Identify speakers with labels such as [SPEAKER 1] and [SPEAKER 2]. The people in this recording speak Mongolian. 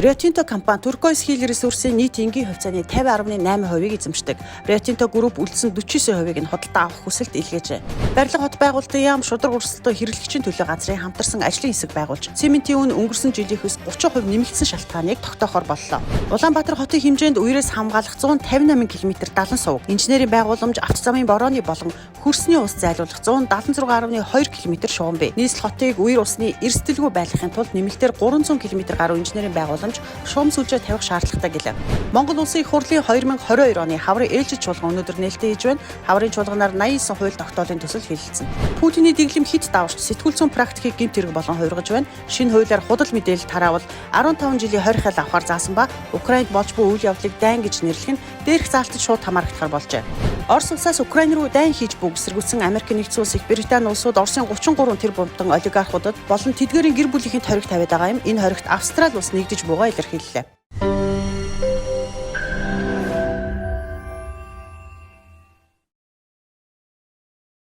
[SPEAKER 1] Rio Tinto компани Turquoise Hill Resources-ийн нийт энгийн хувьцааны 50.8%-ийг эзэмшдэг. Rio Tinto Group үлдсэн 49%-ийг нь худалдан авах хүсэлт илгээжээ. Барилга хот байгуулалтын яам шударга өрсөлдөө хэрэглэгчийн төлөө газрын хамтарсан ажлын хэсэг байгуулж, цементийн үн өнгөрсөн жилийнхээс 30% нэмэгдсэн шалтгааныг тогтоохоор боллоо. Улаанбаатар хотын хэмжээнд үерээс хамгаалах 158 км далан суваг, инженерийн байгууламж, автозамын борооны болон хөрсний ус зайлуулах 176.2 км шугам бий. Нийслэл хотыг үер усны эрсдэлгүй байлгахын тулд нэмэлтээр 300 км гаруй инженерийн байгууламж, шугам сүлжээ тавих шаардлагатай гэлээ. Монгол Улсын их хурлын 2022 оны хаврын ээлжит чуулган өнөөдөр нээлттэй хийж байна. Хаврын чуулганаар 89 хууль тогтоолын төсөл хэлэлцэнэ. Путиний дэглэм хэт даварч сэтгүүл зүйн практикийг гэмт хэрэг болон хувиргаж байна. Шинэ хуулиар худал мэдээлэл тараавал 15 жилийн 20 хял авахар заасан ба Украинд болж буй үйл явдлыг дайн гэж нэрлэх нь дээрх заалтад шууд хамаарагдахар болжээ. Орос улсаас Украин руу дайн хийж буй эсэргүүцсэн Америк нэгдсэн улс, Их Британи улсууд Оросын 33 тэрбумтан олигархуудад болон тэдгээрийн гэр бүлийнхэн хориг тавиад байгаа юм. Энэ хоригт Австрали улс нэгдэж буйгаа илэрхийллээ.